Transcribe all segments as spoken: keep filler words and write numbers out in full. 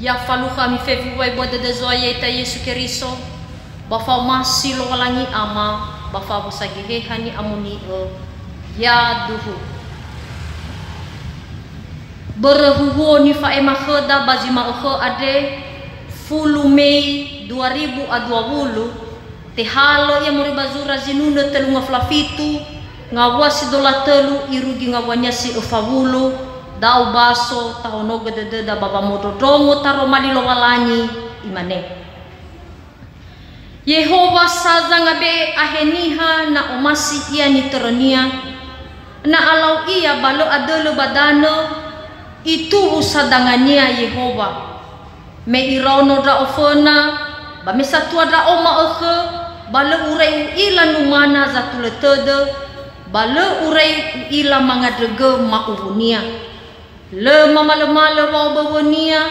Ya falukha ami fefu wa'ebua dödö Zo'aya ya'ita Yesu Keriso, ba fa'omasi Lowalangi Ama, ba fa'awusa Geheha Ni'amoni'ö. Ya duhu. Börö huhuo nifa'ema khöda ba zi ma'ökhö andre, fulu Mei dua ribu a dua wulu, tehalö ia moroi ba zura zinunö tölu ngafulu a fitu, ngawua si dola tölu irugi ngawuania si öfa wulu, da'ö baso tahonogö dödöda ba wamondrondrongo taroma li Lowalangi, imane, Yehowa sa zangabe'e ahe niha na omasi ia nitörönia, na alau ia ba lö adölö ba danö, ituwu sa dangania Yehowa. Me iraono ndra'o föna, ba me satua ndra'o ma'ökhö, ba lö urai u'ila numana zatulö tödö, ba lö urai u'ila mangandrögö ma'uwunia. Lö mamalömalö wa'oböwönia,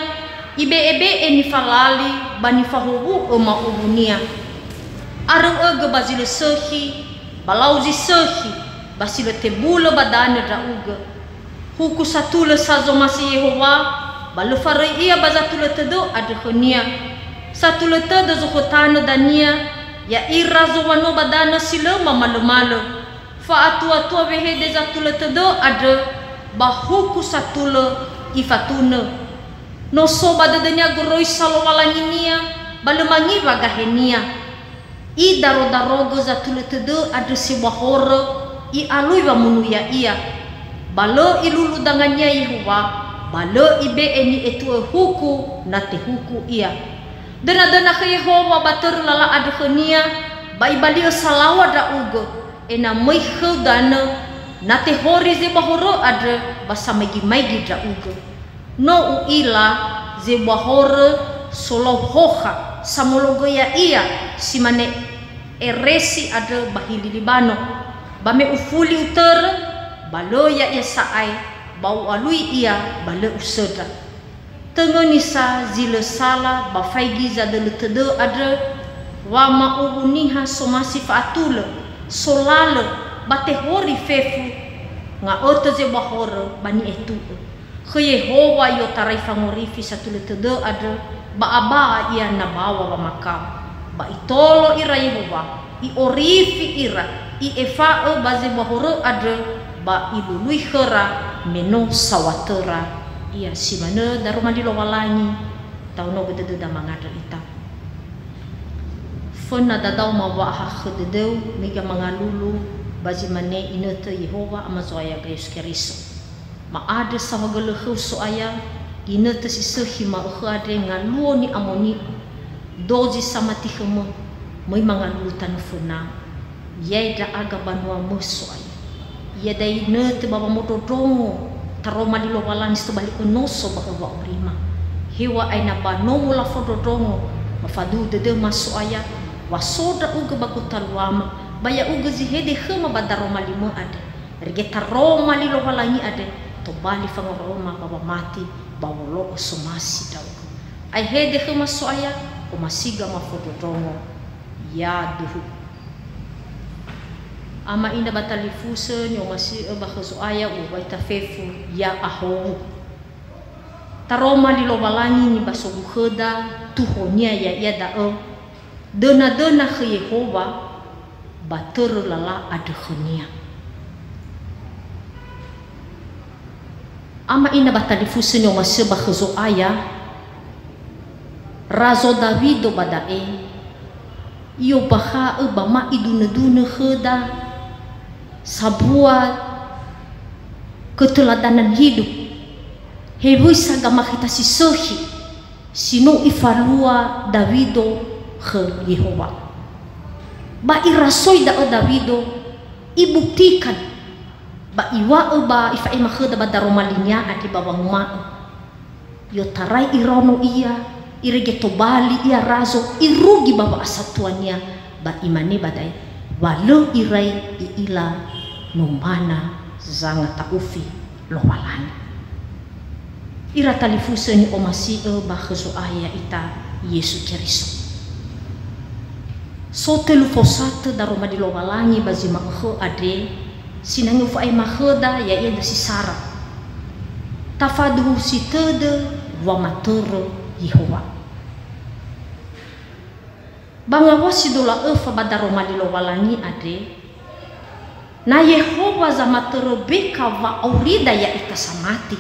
ibe'ebe'e nifalali ba nifahowu'ö ma'uwunia. Aröu'ögö ba zi lö sökhi, ba lau zi sökhi, ba si lö tebulö ba danö ndra'ugö. Huku satulö sa zomasi Yehowa, ba lö faröi ia ba zatulö tödö andrö khönia. Satulö tödö zokhö tanö dania, ya'ira zowanö ba danö si lö mamalömalö. Fa'atuatua wehede zatulö tödö andrö, ba huku satulö ifatunö. No so ba dödönia goroisa Lowalanginia, ba lö mangiwa gahenia. Idarodarogö zatulö tödö andrö sebua horö, i'alui wamunu ya'ia. Ba lö ilulu dangania Yehowa, ba lö ibe'e ni'etu'ö huku na tehuku ia. Döna-döna khö Yehowa ba törö lala andrö khönia, ba ibali'ö salaŵa ndra'ugö, ena'ö möi khöu danö, na tehori zebua horö andrö ba samaigi-maigi ndra'ugö. No u'ila zebua horö solau hokha, samologö ya'ia, si mane eresi andrö ba hili Libano. Ba me ufuli utörö, ba lö ya'ia sa'ae, ba u'alui ia, ba lö usöndra. Töngöni sa zi lö sala ba faigi zadölö tödö andrö, wama'uwu niha somasi fa'atulö, solalö, ba tehori fefu, nga'ötö zebua horö ba ni'etu'ö. Khö Yehowa i'otarai fangorifi satulö tödö andrö, ba aba'a ia nabawa wamakao. Ba itolo ira Yehowa, i'orifi ira, i'efa'ö ba zebua horö andrö, ba ilului khöra me no saŵa töra. Ia si manö daroma li Lowalangi, tahonogö dödöda mangandrö ita. Föna dadao maŵa'aha khö dödöu, miga mangalulu ba zi mane inötö Yehowa Ama Zo'aya Yesu Keriso. Ma'andrö saohagölö khöu So'aya, ginötö si sökhi ma'ökhö andre ngaluo ni'amoni'ö, dozi samati khömö, möi mangalulu tanö föna. Ya'e ndra'aga banuamö So'aya. Iada'e inötö ba wamondrondrongo taroma li Lowalangi si tobali önoso ba öŵa'aurima. Heŵa'ae na ba nomo lafondrondrongo, ba faduhu dödöma So'aya, wa so ndra'ugö ba gotaluama, ba ya'ugö zi hede khöma ba daroma limö andre. Irege taroma li Lowalangi andre, tobali fangoroma ba wamati, ba wolo'ö somasi ndra'ugö. Ae hede khöma So'aya, omasiga mafondrondrongo. Ya duhu. Ama ina ba talifusö ni'omasi'ö ba khö Zo'aya u'owai tafefu, ya ahowu. Taroma li Lowalangi nibasogu khöda, tuhonia ya'ia da'ö, döna-döna khö Yehowa, ba törö lala andrö khönia. Ama ina ba talifusö ni'omasi'ö ba khö Zo'aya, Razo Dawido ba da'e, i'ombakha'ö ba ma'idunö-dunö khöda sambua keteladanan hidup, hewisa gamakheta si sökhi, si no ifalua Dawido khö Yehowa. Ba irasoi da'ö Dawido, ibuktikan, ba iŵa'ö ba ifa'ema khöda ba daroma linia andre ba wanguma'ö, i'otarai iraono ia, irege tobali ia razo, irugi ba wa'asatuania, ba imane ba da'e, wa lö irai i'ila numana zangata'ufi Lowalangi. Ira talifusö ni'omasi'ö ba khö Zo'aya ya'ita Yesu Keriso. So tölu fosatö daroma li Lowalangi ba zi ma'ökhö andre, sinangö ufa'ema khöda, ya'ia dösi sara. Tafaduhusi tödö wamatörö Yehowa. Ba ngawua si no la'öfa ba daroma li Lowalangi andre, na Yehowa zamatörö beka wa'aurida ya'ita samati,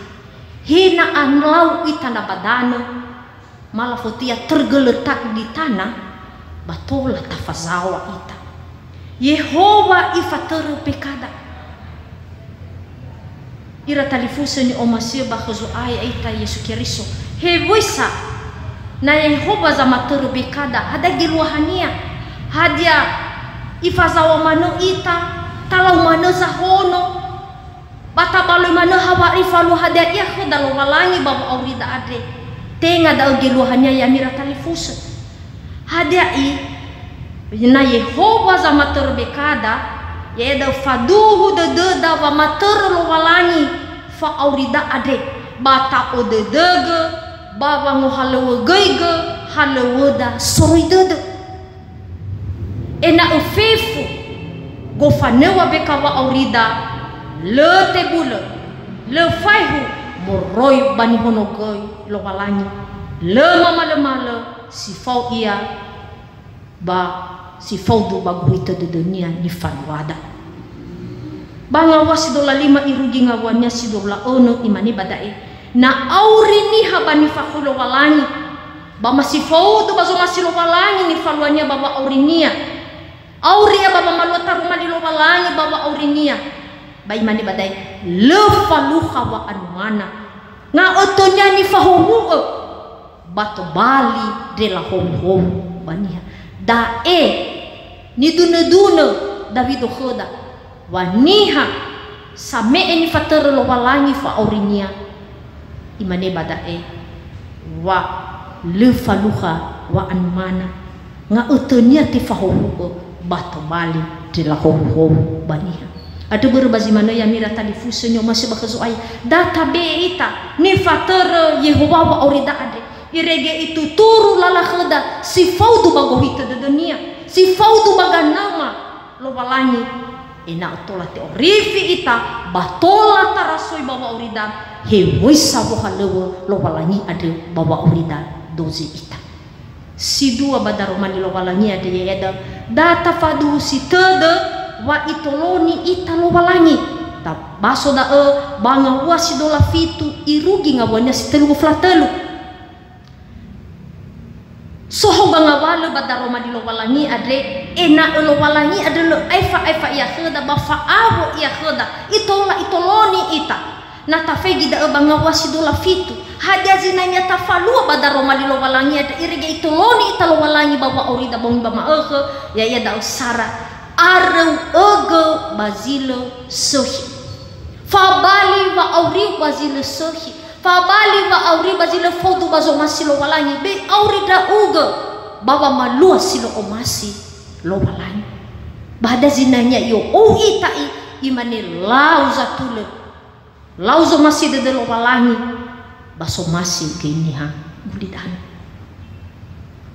he na alau ita na ba danö, ma lafotia tergeletak di tanah, ba tola tafazaŵa ita. Yehowa ifatörö bekada. Ira talifusö ni'omasi'ö ba khö Zo'aya ita Yesu Keriso. Hewisa, na Yehowa zamatörö bekada, hadia geluahania? Hadia ifazaŵa manö ita, talau manö zahono, ba tabaloi manö hadia ifalua hadia ia khöda Lowalangi ba wa'aurida andre? Tenga da'ö geluahania ya'ami ira talifusö. Hadia i, na Yehowa zamatörö bekada, ya'ia da'ö faduhu dödöda wamatörö Lowalangi fa'aurida andre, ba ta'odödögö, ba wangohalöŵögöigö halöŵöda soroi dödö. Ena'ö fefu gofanöŵa beka wa'aurida, lö tebulö, lö faehu moroi ba nihonogöi Lowalangi, lö mamalömalö, si fao ia ba si faudu ba gohitö dödönia nifanuada. Ba ngawua si no lalima irugi ngawuania si no la'önö, imane ba da'e, na auri niha ba nifakhöi Lowalangi, ba ma si faudu ba zomasi Lowalangi nifaluania ba wa'aurinia, auri ia ba wamalua taroma li Lowalangi ba wa'aurinia, ba imane ba da'e, lö falukha wa'anumana, nga'ötönia nifahowu'ö, ba tobali ndrela howuhowu ba niha. Da'e nidunödunö Dawido khöda, wa niha same'e nifatörö Lowalangi fa'aurinia, imane ba da'e, wa lö falukha wa'anumana, nga'ötönia tefahowu'ö ba tobali ndrela howuhowu ba niha. Andrö börö ba zi manö ya'ami ira talifusö ni'omasi'ö ba khö Zo'aya, da tabe'e ita nifatörö Yehowa wa'aurida andre, irege ituturu lala khöda si faudu ba gohitö dödönia, si faudu ba ganöma Lowalangi, ena'ö tola te'orifi ita, ba tola tarasoi ba wa'aurida, hewisa wohalöŵö Lowalangi andrö ba wa'aurida dozi ita. Si dua ba daroma li Lowalangi andre, ya'ia da'ö, da tafaduhusi tödö wa itoloni ita Lowalangi. Tabaso da'ö ba ngawua si no lafitu irugi ngawuania si tölu wofula tölu. So hau ba ngawalö ba daroma li Lowalangi andre, ena'ö Lowalangi andrö lö aefa-aefa ia khöda ba fa'awö ia khöda, itola itoloni ita. Na tafaigi da'ö ba ngawua si no lafitu, hadia zinangea tafalua ba daroma li Lowalangi andre, irege itoloni ita Lowalangi ba wa'aurida bongi ba ma'ökhö, ya'ia da'ö sara, aröu'ögö ba zi lö sökhi. Fabali wa'auriu ba zi lö sökhi. Fabali wa'auriu ba zi lö faudu ba zomasi Lowalangi, be auri ndra'ugö ba wamalua si lö omasi Lowalangi. Ba hadia zinangea i'o'ou ita i, imane lau zatulö, lau zomasi dödö Lowalangi, ba somasi göi niha gulidanö.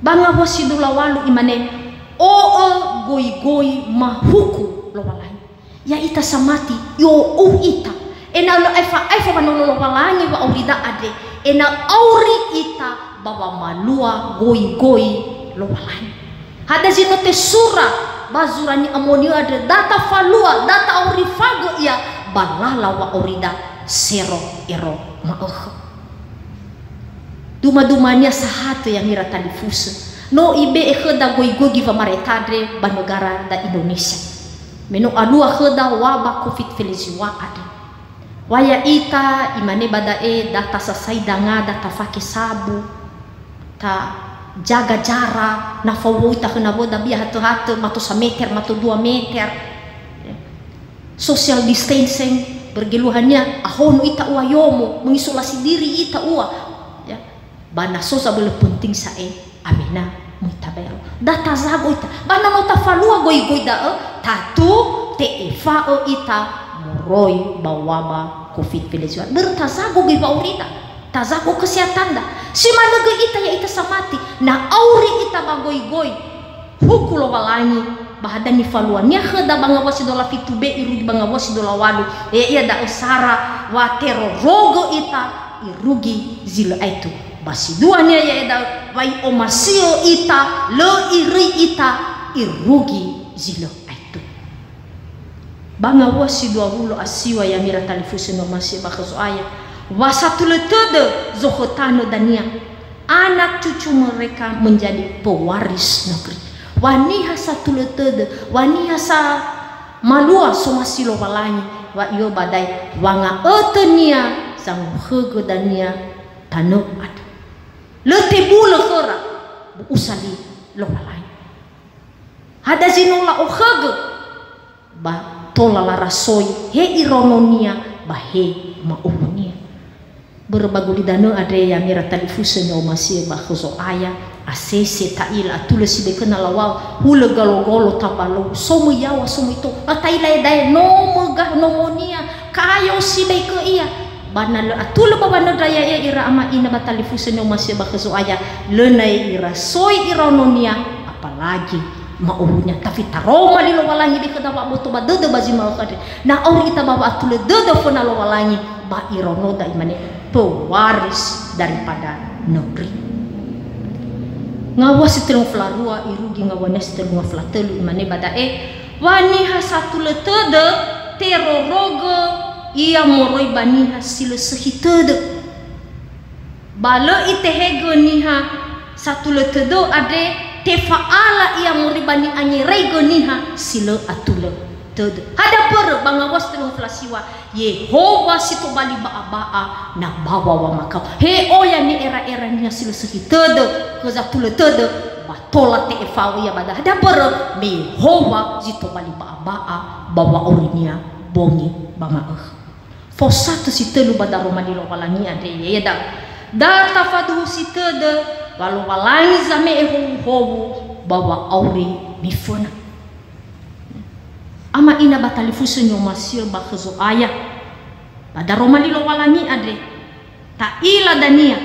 Ba ngawua si no lawalu imane, o'ö goigoi mahuku Lowalangi. Ya'ita samati, i'o'ou ita. Ena'ö lö aefa-aefa wanolo Lowalangi wa'aurida andre, ena'ö auri ita ba wamalua goigoi Lowalangi. Hadia zi no tesura ba zura ni'amoni'ö andrö, da tafalua, da ta'aurifagö ia ba lala wa'aurida sero ero ma'ökhö. Duma-dumania sahatö ya'ami ira talifusö. No ibe'e khöda goigoigi wamareta andre ba negara da Indonesia. Me no alua khöda waba covid feleziwa andre. Wa ya'ita, imane ba da'e, da tasasai danga, da tafake sabu, ta jaga jarak, na fao wöi tahö nawöda bia hatö-hatö, mato sameter, mato dua meter. Social distancing, bergeluahania, ahono ita ua yomo, mengisolasi diri ita ua. Ya. Ba na so zabölö penting sa'ae, awena möi tabaero. Da tazago ita. Ba na no tafalua goigoi da'ö, tatu te'efa'ö ita moroi ba waba covid feleziwa. Börö tazago göi wa'aurida. Tazago kesehatanda. Si manö göi ita ya'ita samati. Na auri ita ba goigoi huku Lowalangi, ba hadia nifaluania khöda ba ngawua si no lafitu be irugi ba ngawua si no lawalu, ya'ia da'ö sara wa terorogö ita irugi zi lö aetu. Ba si dua nia ya'ia da'ö, wa i'omasi'ö ita, lö iröi ita, irugi zi lö aetu. Ba ngawua si dua wulu a siwa ya'ami ira talifusö ni'omasi'ö ba khö Zo'aya, wa satulö tödö zokhö tanö dania, anak cucu mereka menjadi pewaris negeri. Wa niha satulö tödö, wa niha sa malua somasi Lowalangi, wa i'ö ba da'e wanga'ötönia zangokhögö dania tanö andrö. Lö tebulö khöra bu'usa li Lowalangi. Hadia zi no la'okhögö, ba tola larasoi he iraononia ba he ma'uwunia. Börö ba gulidanö andre ya'ami ira talifusö ni'omasi'ö ba khö Zo'aya, asese ta'ila, atulö sibai khö na lawa'ö, hulö galogalo tabalou, somöi yaŵa, somöi tou, ba ta'ila edae, no möga nomonia, kayo sibai khö ia. Ba na lö atulö ba wanöndra ya'ia ira ama ina ba talifusö ni'omasi'ö ba khö Zo'aya, lö nae ira soi iraononia, apalagi ma'uwunia. Tapi taroma li Lowalangi döi khöda wa'aboto ba dödö ba zi ma'ökhö andre. Na auri ita ba wa'atulö dödö föna Lowalangi, ba iraonoda imane, pewaris daripada negeri. Ngawua si tölu ngafula rua irugi ngawuania si tölu ngafula tölu, imane ba da'e, wa niha satulö tödö terorogö ia moroi ba niha si lö sökhi tödö. Ba lö itehegö niha satulö tödö andre, tefa'ala ia moroi ba ni'angeraigö niha si lö atulö tödö. Hadia mbörö ba ngawua si tölu ngafula siwa, Yehowa si tobali ba'aba'a na bawa wamakao. He oya ni'era'era niha si lö sökhi tödö khö zatulö tödö, ba tola te'efa'ö ia ba da'ö. Hadia mbörö? Me Yehowa zi tobali ba'aba'a ba wa'aurinia bongi ba ma'ökhö. Fosatö si tölu ba daroma li Lowalangi andre, ya'ia da'ö, da tafaduhusi tödö wa Lowalangi zame'e howuhowu ba wa'auri miföna. Ama ina ba talifusö ni'omasi'ö ba khö Zo'aya, ba daroma li Lowalangi andre, ta'ila dania,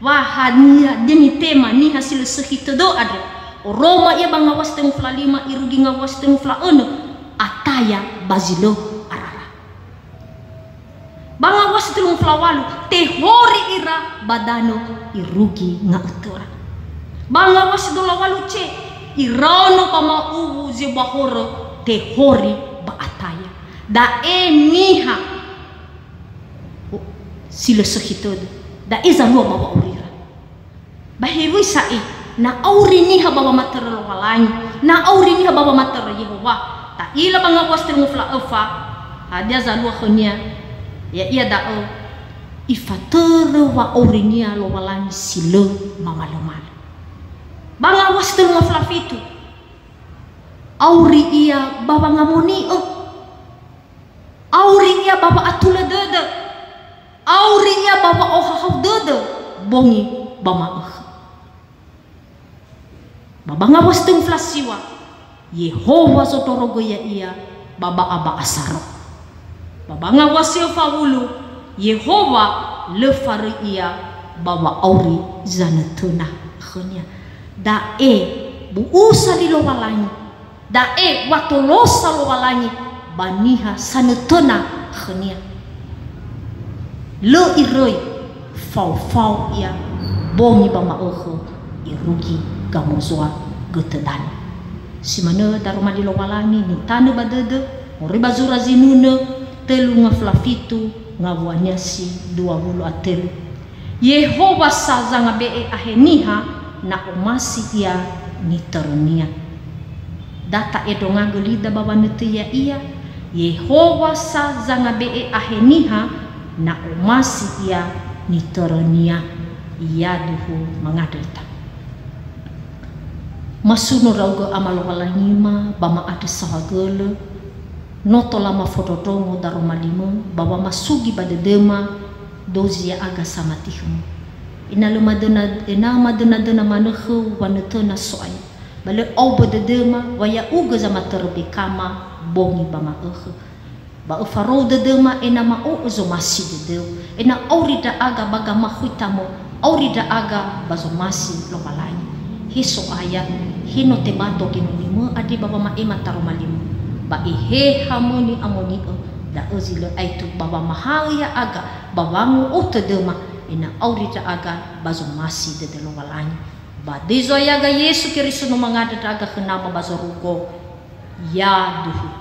wa hania, hadia nitema niha si lö sökhi tödö andre, oroma ia ba ngawua si tölu ngafula lima irugi ngawua si tölu ngafula önö, ataya ba zi lö arara. Ba ngawua si tölu ngafula walu, tehori ira ba danö irugi nga'ötöra. Ba ngawua si dua ngafula walu ce, iraono ba ma'uwu zi ba horö, tehori ba ataya. Da'e niha si lö sökhi tödö. Da'e zalua ba wa'aurira. Ba hewisa e, na auri niha ba wamatörö Lowalangi, na auri niha ba wamatörö Yehowa, ta'ila ba ngawua si tölu ngafula öfa, hadia zalua khönia, ya'ia da'ö, ifatörö wa'aurinia Lowalangi si lö mamalömalö. Ba ngawua si tölu ngafula fitu, auri ia ba wangamoni'ö. Auri ia ba wa'atulö dödö. Auri ia ba wa'ohahau dödö bongi ba ma'ökhö. Ba ba ngawua si tölu ngafula siwa, Yehowa zondrorogö ya'ia ba ba'aba'a sarö. Ba ba ngawua si öfa wulu, Yehowa lö faröi ia ba wa'auri zanötöna khönia. Da'e bu'usa li Lowalangi. Da'e wa tolosa Lowalangi ba niha sanötöna khönia. Lö iröi, fao-fao ia, bongi ba ma'ökhö, irugi gamozoa götö danö. Si manö daroma li Lowalangi nitanö ba dödö, moroi ba zura zinunö, tölu ngafula fitu, ngawuania si dua wulu a tölu. Yehowa sa zangabe'e ahe niha na omasi ia nitörönia. Da ta'endrongagö lida ba wanötö ya'ia, Yehowa sa zangabe'e ahe niha na omasi ia nitörönia. Yaduhu mangandrö ita. Masuno ndra'ugö Ama Lowalangima ba ma'andrö saohagölö, no tola mafondrondrongo daroma limö ba wamasugi ba dödöma dozi ya'aga samati khömö. Ena'ö madöna-, ena'ö madönadöna manö khöu wanötöna So'aya, ba lö aombö dödöma wa ya'ugö zamatörö bekama bongi ba ma'ökhö. Ba öfarou dödöma ena'ö ma'o'ö zomasi dödöu, ena'ö auri ndra'aga ba gamakhoitamö, auri ndra'aga ba zomasi Lowalangi. He So'aya, he no tebato genomimö andre ba wama'ema taroma limö, ba Eheha möi ni'amoni'ö, da'ö zi lö aetu ba wamahaö ya'aga ba wango'ou tödöma, Ena'ö auri ndra'aga ba zomasi dödö Lowalangi. Ba döi zo'ayaga Yesu Keriso no mangandrö ndra'aga khö Nama ba zorugo, yaduhu